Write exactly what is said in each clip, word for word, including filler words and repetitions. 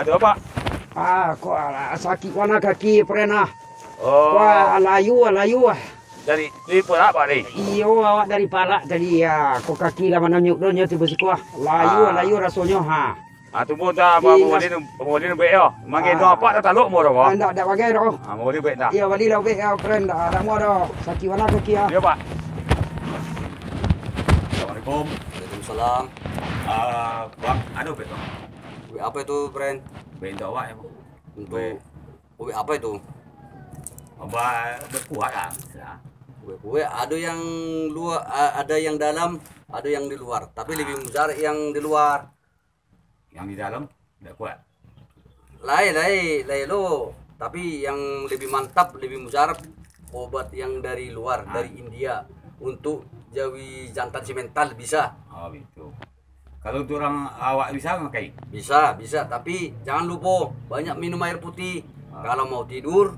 Tu, Pak? Ah, ko alah, sakik bana kaki, pren ah. Oh. Wah, layu ah, layu ah. Dari, dari Perak, Pak, ni? Iyo, awak dari Perak tadi, ya. Ko kaki lah mananyuk doh nyo tibo siko ah. Layu ah, layu rasonyo, ha. Ah, tu pun dah, Abang Maulid, Maulid bek yo. Mangge doh apa dah taluk mo doh, Bang? Ah, ndak, ndak bagai doh. Ah, Maulid bek dah. Iyo, balilah bek yo, pren dah. Ndak mo doh. Sakik bana kaki ah. Iyo, Pak. Assalamualaikum. Waalaikumsalam. Ah, Bang, ado bek, Bang? Bek apa itu, pren? Bek untuk awak ya, Bang. Untuk bek. Kuek apa itu? Obat, obat kuek lah, istilah. Kuek-kuek, ada yang luar, a-, ada yang dalam, ada yang di luar. Tapi lebih mujarab yang di luar. Yang di dalam, ndak kuek? Lai, lai, lai lo. Tapi yang lebih mantap, lebih mujarab, obat yang dari luar, dari India. Untuk jawi jantan simental bisa. Oh, gitu. Kalau untuk urang awak bisa makai? Bisa, bisa. Tapi jangan lupo, banyak minum air putih. Ah. Kalau mau tidur,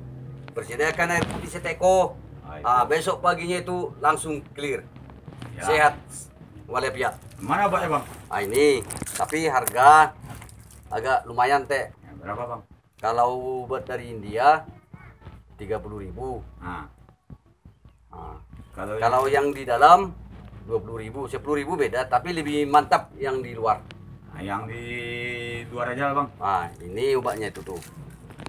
persediakan air putih seteko. Ah, itu. Ah, besok paginya itu langsung clear. Ya. Sehat walafiat. Mana obatnya, Bang? Ah, ini. Tapi harga agak lumayan, Tek. Ya, berapa, Bang? Kalau buat dari India, tiga puluh ribu. Ah. Ah. Kalau yang di dalam, dua puluh ribu, sepuluh ribu beda, tapi lebih mantap yang di luar. Ah, yang di luar aja lah, Bang. Ah, ini obatnya itu tuh.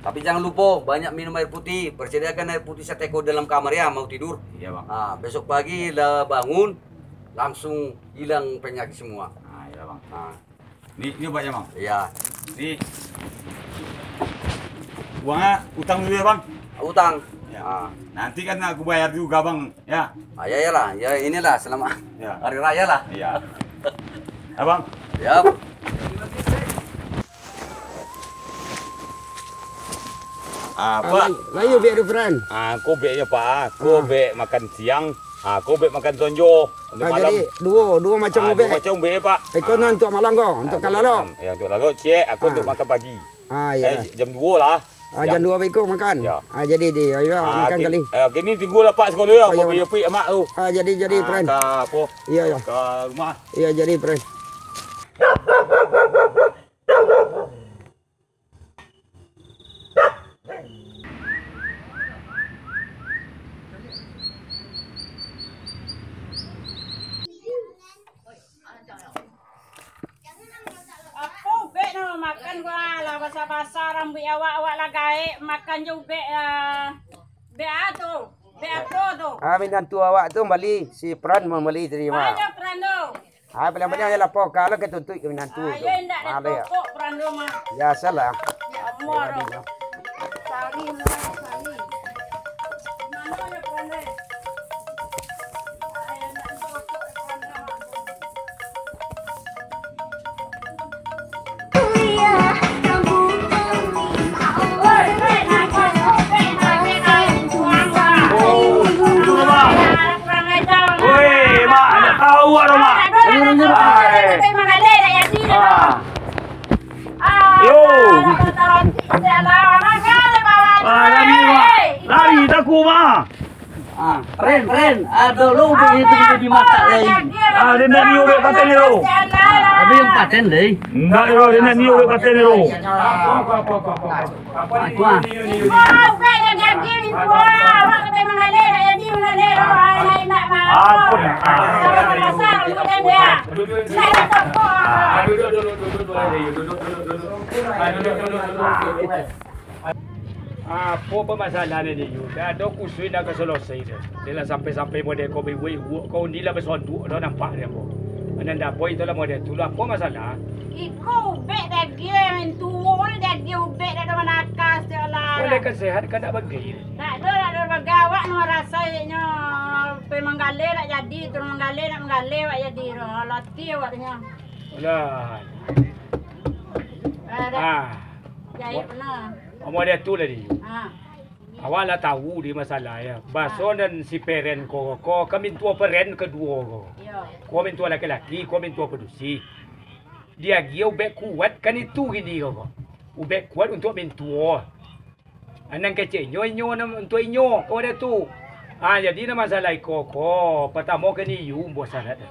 Tapi jangan lupo, banyak minum air putih, persediakan air putih sateko dalam kamar ya, mau tidur. Iya, Bang. Ah, besok pagi lah bangun, langsung hilang penyakit semua. Ah, iya, Bang. Ah. Ni, ni obatnya, Bang. Iya. Ni uangnya utang dulu ya, Bang. Utang. Ya. Ah. Nanti kan aku bayar juga, Bang, ya. Ah, ya, iyalah. Ya, inilah, selamat hari raya lah. Iya. Abang. Ya. Apa? Ah, lai-, layu bek tu, Pran. Ah, ko beknya, Pak. Ko bek makan siang. Ah, ko bek makan sonjo. Untuk malam. Ah, jadi duo, duo macam bek. Ah, duo macam bek, Pak. Iko nan untuk malam ko, untuk ka lalok. Ya, untuk lalok, ciek. Aku untuk makan pagi. Ah, iya. Eh, jam duo lah. Ah, jam duo beko makan. Ya. Ah, jadi di, ayo makan kali. Eh, kini tunggulah Pak sekolah ya, mau pergi amak tu. Ah, jadi, jadi, Pran. Ka apa? Iya, iya. Ka rumah. Iya, jadi, Pran. Apo ubek no makan ko, alah, basah-basah rambuik awak, awak lah gaek, makan jo ubek, ah. Bek a tu, bek apo tu? Ah, minantu awak tu mambali, si Pran mambali tadi mah. Ayo, Pran tu. Ah, paling-paling ayo lapor ka lah, ka tuntuik ka minantu tu. Ayo, indak ado pokok Pran tu mah. Ya, salah. Ya, amuah tu. Sari, sari. Mano yo Pran tu? Woi, Mak, nak tahu awak tu, Mak. Hai. Ah. Yo. Ah, lari, Mak. Lari, takut, Mak. Ah, Pren, Pren, ado lo ubek itu di matak lain. Ah, dia nak niup ubek paten ni lo. Ado yang paten deh. Indak lo, dia nak niup ubek paten ni lo. Apa, apa, apa, apa, apa? Apa ni? Apa? Apa ni? Ah. Duduk, duduk, duduk, duduk, duduk. Ah, duduk, duduk, duduk, duduk. Apo pamasalahan ni, Yu? Dah ado kusuik nak ka salosai tu. Dia lah sampai-sampai model ko biwai, uwok ko undi lah basonduak dah nampak dia ko. Anan dapoi tu lah model tu lah. Apo masalah? Iko ubek dagiang, tuo ni dagiang ubek dah ado manakas tu lah. Oleh kan sehat kan nak bagi. Tak ado, tak ado bagi awak no rasa nyo. Pai manggaleh nak jadi, turun manggaleh nak manggaleh awak jadi. Latih awak tu nyo. Alah. Ah, dah. Ah. Jahit pernah. Amuah dia tu lah di. Ha. Awak lah tahu di masalah ya. Baso nan si Peren ko, ko ka mintuo Peren kaduo ko. Iyo. Ko mintuo laki-laki, ko mintuo padusi. Diagiah ubek kuat kan itu gini ko, ko. Ubek kuat untuak mintuo. Nan keceknyo inyo nan untuak inyo, ko dia tu. Ah, jadi nan masalah iko ko, patamo kan iyo umbuah syarat.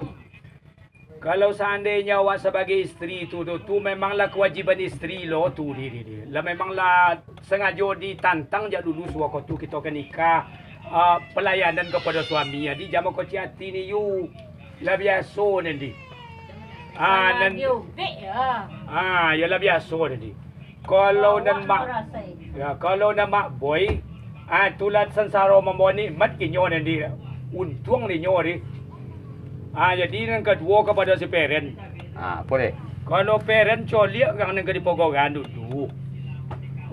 Kalau saandainyo awak sabagai istri tu, tu, tu memanglah kawajiban istri lo tu, di, di, di. Lah memanglah sangajo ditantang jak dulu suwako tu kito ka nikah, ah, palayanan kapado suami. Jadi, jamo kocik ati ni, yu. Lah biaso nan di. Ah, nan, Diubek ya. Ah, yo lah biaso nan di. Kalau nan mak, ya, kalau nan mak boy, ah, tulah sansaro mambawa nikmat kinyo nan di, untuang ninyo di. Ah, jadi nan kaduo kapado si Peren. Ah, apo deh? Kalau Peren coliak urang nan ka dipogoran dulu.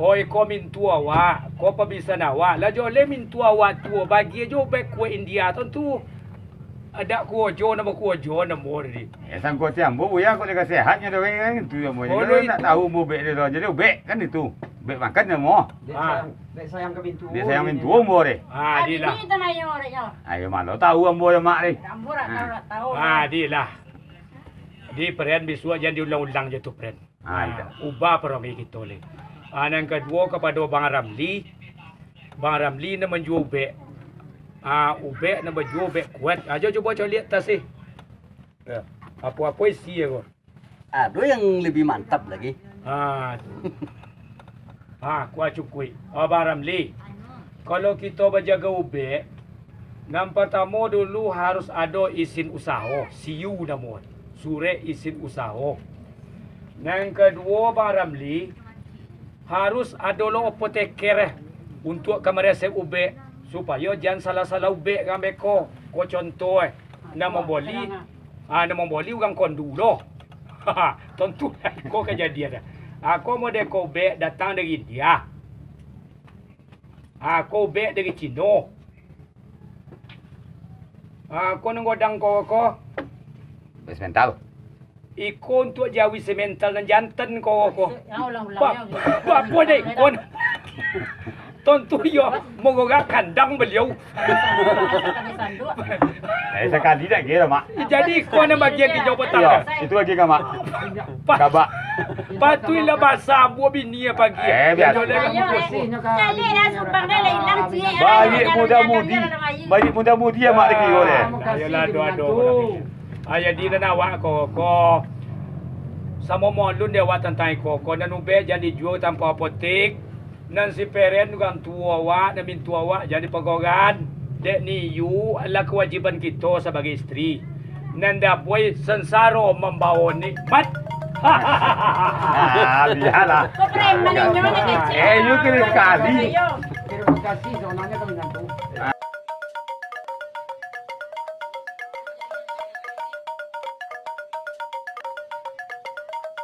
Oi, ko mintu awak, ko pabisan awak. Lah joleh mintu awak tu, bagi ajo ubek kuek India tu, tu. Adak kuojo namo kuojo namo di. Eh, sangko ti ambo, buya, kok deka sehatnyo tu, kan? Tu ambo. Oh, nak tahu ambo ubek dia tu. Jadi ubek kan itu. Ubek makan namo. Dek sayang, dek sayang ka mintu. Dek sayang mintu ambo deh. Ah, di lah. Ayo, malo tahu ambo ya, Mak, deh. Ambo dak tahu, dak tahu. Ah, di lah. Di Peren bisuak jan diulang-ulang je tu, Peren. Ah, ubah parangai kito lai. Ah, nan kaduo kapado Bang Ramli. Bang Ramli nan manjuo ubek. Ah, ubek nan bajuo ubek kuat. Ajo cubo coliak tas, eh. Ya. Apo-apo isi ko. Ado yang lebih mantap lagi. Ah, tu. Ah, kuat cukuik. Ah, Bang Ramli. Kalau kito bajago ubek, nan partamo dulu harus ado isin usaho, siu namo, surek isin usaho. Nan kaduo, Bang Ramli, harus ado lo apoteker, eh, untuak ka maresep ubek, supayo jan salah-salah ubek ka beko. Ko contoh, eh, nan mamboli, ah, nan mamboli urang Kondu lo. Tontu ko kajadian. Ah, ko model ko ubek datang dari India. Ah, ko ubek dari Cino. Ah, ko nan godang ko, ko. Base mental. Iko untuak jawi semental nan jantan ko, ko. Ya, ulang-ulang, ba-, ya, ba-, apo dek, ko. Tontu iyo, mangorek kandang baliau. Eh, sakali dak kiro, Mak. Jadi, ko nan bagian di Jawa Barat. Iyo, itu lagi ka, Mak. Pa-, kabak. Patuiklah basa ambo bini pagi. Eh, biaso. Iyo, eh. Caliak lah, sumbang dah lah ilang, ciek. Baiak muda mudi. Baiak muda mudi, Mak, lagi, yo, deh. Ayolah, doa, doa. Ah, jadi nan awak ko, ko. Samo molun dek awak tantang iko, ko. Nan ubek jan dijua tanpa apotek. Nan si Peren urang tuo awak, nan mintu awak jan dipagoran. Dek ni, iyo adalah kawajiban kito sabagai istri. Nan dabuai sansaro mambawo nikmat. Ah, bialah. Ko preman inyo ni kecil. Eh, iyo kena sakali. Terima kasih, sebenarnya kami ngantuk.